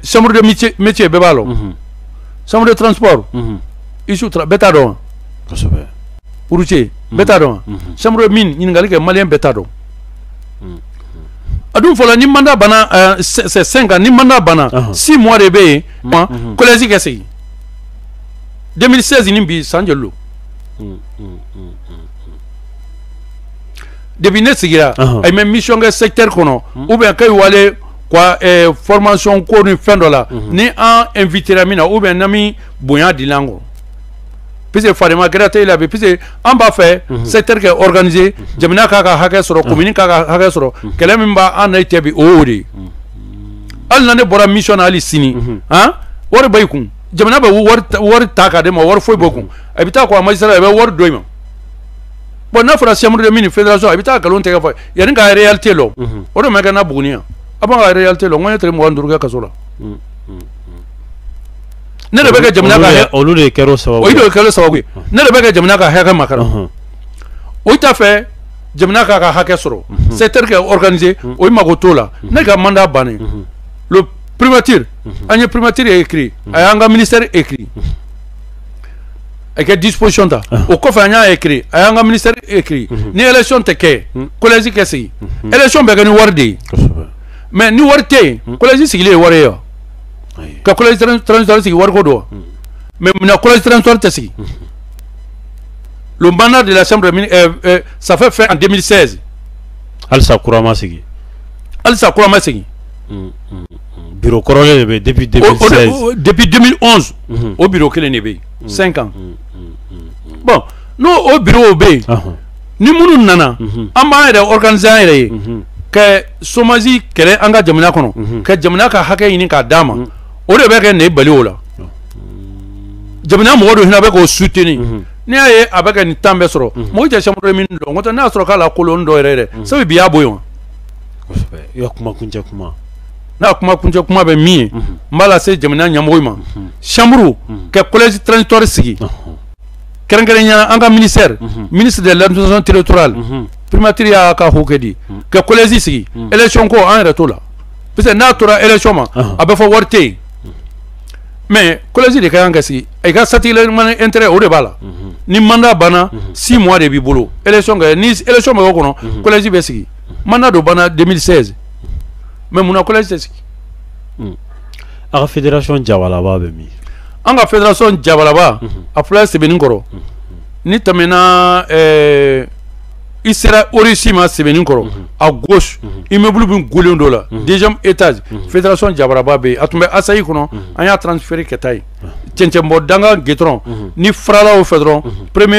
Chambre de métier bɛɛ b'a lɔn, chambre de transport isu bɛɛ t'a dɔn, routier bɛɛ t'a dɔn, chambre de mine ɲininkali kɛ, malien bɛɛ t'a dɔn. A dun fɔlɔ, ni mandat banna, c'est 5 ans, ni mandat banna, 6 mois de bɛ yen, collège kɛ sigi. 2016 ni bi, san joli don? Depuis ne sigira, a ye mission kɛ secteur kɔnɔ ou bien k'ayi wale quoi, formation ko ni fɛn dɔ la, ni an invité min na ou bien n'an mi bonya dila an kɔrɔ, puisque farima gɛrɛ tɛ la bi, puisque an b'a fɛ secteur kɛ organiser, jamana k'a ka hakɛ sɔrɔ, commune k'a ka hakɛ sɔrɔ. Kɛlɛ min b'a an na cɛ bi, o y'o de ye. Hali na ne bɔra mission na, hali sini han, wari b'i kun, jamana bɛ wari ta k'a d'e ma, wari foyi b'o kun. A bɛ taa ko a magistrat, a bɛ wari dɔ i ma. Bon, n'a fɔra chambre de mine, fédération, a bɛ taa nkalon tigɛ fɔ yanni ka réalité lɔ. O de ma kɛ na Buguni yan, a b'an ka réalité lɔ. N ko n ye tile 25 kɛ kaso la. Ne de bɛ kɛ jamana ka Olu de kɛra o sababu ye. O de kɛra o sababu ye. Ne de bɛ kɛ jamana ka hakɛ makaran. O t'a fɛ jamana k'a ka hakɛ sɔrɔ, secteur kɛ organiser, o mago t'o la. Ne ka mandat bannen, le primature, an ye primature écrit, a y'an ka ministère écrit, a kɛ disposition ta. O kɔfɛ, an y'a écrit, a y'an ka ministère écrit, ni élection tɛ kɛ, collège kɛ sigi. Élection bɛ kɛ ni wari de ye, mais ni wari tɛ yen, collège sigilen ye wari ye wa? Ka collège transitoire sigi, wari ko don wa? Mais munna collège transitoire tɛ sigi? Le mandat de la chambre, ça fait fin en 2016. Halisa kura ma sigi. Halisa kura ma sigi. Bureau kɔrɔlen de bɛ depuis 2016. Depuis 2011, o bureau kelen de bɛ yen, 5 ans. Bon, n'o o bureau bɛ yen, ni minnu nana, an b'an yɛrɛ organiser an yɛrɛ ye ka chômage kɛlɛ an ka jamana kɔnɔ, ka jamana ka hakɛ ɲini k'a d'a ma. O de bɛ kɛ ne bali o la. Jamana mɔgɔ dɔ hinɛ bɛ k'o soutenir. N'i y'a ye a bɛ ka nin temps bɛɛ sɔrɔ, mɔgɔ tɛ chambre de mine dɔn, n'o tɛ n'a y'a sɔrɔ k'a la kolon dɔ yɛrɛ yɛrɛ, sabu bi y'a bɔ yen wa. Kosɛbɛ, i ka kuma kuncɛ kuma. N'a kuma kuncɛ kuma bɛ min ye, n b'a lase jamana ɲɛmɔgɔ ma, chambre ka collège transitoire sigi, kɛrɛnkɛrɛnnenya la an ka ministère, ministre de l'Administration territoriale, primature y'a ka hakɛ di, ka collège sigi. Élection ko, an yɛrɛ t'o la, parce que n'a tora élection ma, a bɛ fɔ wari tɛ yen. Mais collège de ka kan ka sigi, i ka satigɛlɛma intérêt o de b'a la. Ni mandat banna, 6 mois de b'i bolo, élection kɛ. Ni élection bɛ k'o kɔnɔ, collège bɛ sigi. Mandat dɔ banna 2016, mais munna collège tɛ sigi? A ka fédération jabalaba bɛ min? An ka fédération jabalaba, a filɛ Sebenikɔrɔ. Ni tɛmɛna, i sera Orisi ma Sebenikɔrɔ, à gauche, immeuble min golen dɔ la, deuxième étage, fédération jabaraba bɛ yen. A tun bɛ ASAI kɔnɔ, an y'a transféré ka taa yen. Cɛncɛnbɔ dangan goudron ni farala o fɛ dɔrɔn, premier.